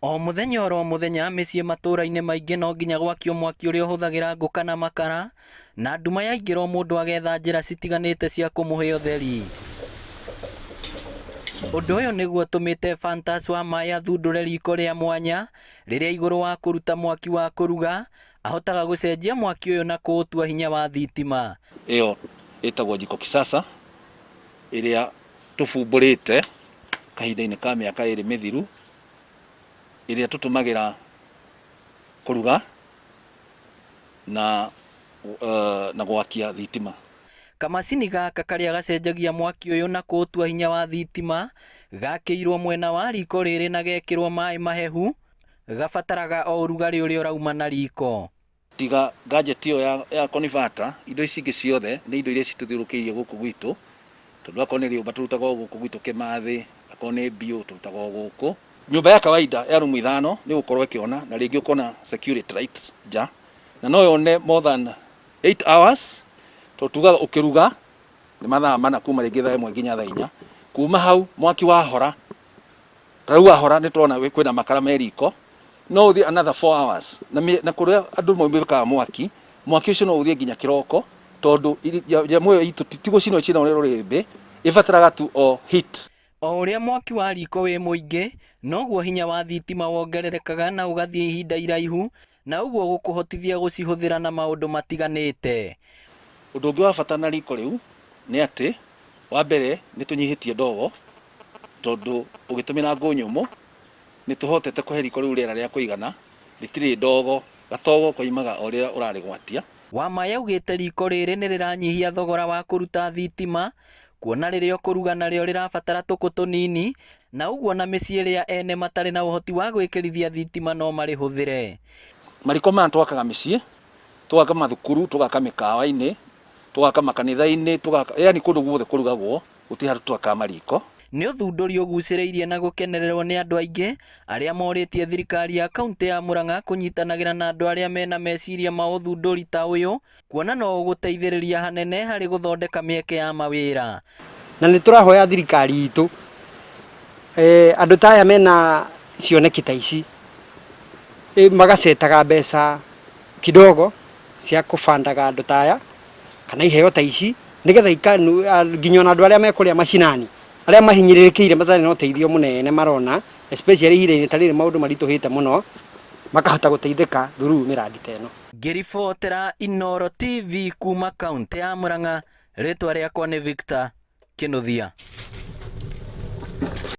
O mũthenya oro mũthenya mĩciĩ matũũra-inĩ maingĩ no nginya gwakio mwaki ũrĩa ũhũthagĩra ngũ kana makara, na nduma yaingĩra o mũndũ agetha njĩra citiganĩte cia kũmũhe ũtheri. Ũndũ ũyũ nĩguo ũtũmĩte Fantas wa maĩ athundũre riko rĩa mwanya, rĩrĩa igũrũ wa kũruta mwaki wa kũruga, ahotaga gũcenjia mwaki ũyũ na kũũtua hinya wa thitima. Ĩyo ĩtagwo Jiko Kisasa ĩrĩa tũbumbũrĩte kahinda-inĩ ka mĩaka ĩrĩ mĩthiru, ĩrĩa tũtũmagĩra kũruga na, na gwakia thitima. Kamacini gaka karĩa gacenjagia mwaki ũyũ na kũũtua hinya wa thitima, gakĩirwo mwena wa riko rĩrĩ na gekĩrwo maĩ mahehu, gabataraga o ũrugarĩ ũrĩa ũrauma na riko. Tiga gadget ĩyo ya, ya converter, indo ici ingĩ ciothe nĩ indo iria citũthiũrũrũkĩirie gũkũ gwitũ, tondũ akorwo nĩ rĩũmba tũrutaga o gũkũ gwitũ Kĩmathĩ, akorwo nĩ mbiũ tũrutaga o gũkũ. Nyũmba ya kawaida ya rumu ithano nĩ ũgũkorwo ĩkĩona na rĩngĩ ũkona security lights nja, na no yone more than 8 hours, tondũ tugaga ũkĩruga nĩ mathaa mana kuma rĩngĩ thaa ĩmwe nginya thaa inya, kuma hau mwaki wahora Ta rĩu wahora nĩ tũrona kwĩna makara me riko, no ũthiĩ another 4 hours na, na kũrĩa andũ mekaga mwaki, mwaki ũcio no ũthiĩ nginya kĩroko tondũ nyamũ ĩyo itũ ti gũcinwo ĩcinagwo nĩ rũrĩrĩmbĩ, ĩbataraga tu o heat. O ũrĩa mwaki wa riko wĩ mũingĩ, noguo hinya wa thitima wongererekaga na ũgathiĩ ihinda iraihu, na ũguo gũkũhotithia gũcihũthĩra na maũndũ matiganĩte. Ũndũ ũngĩ wa bata na riko rĩu nĩ atĩ, wa mbere nĩ tũnyihĩtie ndogo, tondũ ũgĩtũmĩra ngũ nyũmũ nĩ tũhotete kũhe riko rĩu rĩera rĩa kũigana, rĩtirĩ ndogo, gatogo koimaga o rĩrĩa ũrarĩgwatia. Wamaĩ augĩte riko rĩrĩ nĩ rĩranyihia thogora wa kũruta thitima, kuona rĩrĩa ũkũruga narĩo rĩrabatara tũkũ tũnini, na ũguo ona mĩciĩ ĩrĩa ene matarĩ na ũhoti wa gwĩkĩrithia thitima no marĩhũthĩre. Mariko maya twakaga mĩciĩ, tũgaka mathukuru, tũgaka mĩkawa-inĩ, tũgaka makanitha-inĩ, tũgaka yani kũndũ guothe kũrugagwo, gũtirĩ handũ twakaga mariko. Nĩ ũthundũri ũgucĩrĩirie na gũkenererwo nĩ andũ aingĩ arĩa morĩtie thirikari ya kauntĩ ya Murang'a kũnyitanagĩra na andũ arĩa mena meciria ma ũthundũri ta ũyũ kuona no ũgũteithĩrĩria hanene harĩ gũthondeka mĩeke ya mawĩra. Na nĩ tũrahoya thirikari itũ andũ ta aya mena cioneki ta ici magacetaga mbeca kidogo cia kũbandaga andũ ta aya kana iheo ta ici nĩgetha nginya ona andũ arĩa me kũrĩa macinani arĩa mahinyĩrĩrĩkĩire matarĩ na ũteithio mũnene marona especially ihinda-inĩ ta rĩrĩ maũndũ maritũhĩte mũno makahota gũteithĩka through mĩrandi ta ĩno. Ngĩribotera Inooro TV kuuma kauntĩ ya Murang'a, rĩtwa rĩakwa nĩ Victor Kĩnuthia.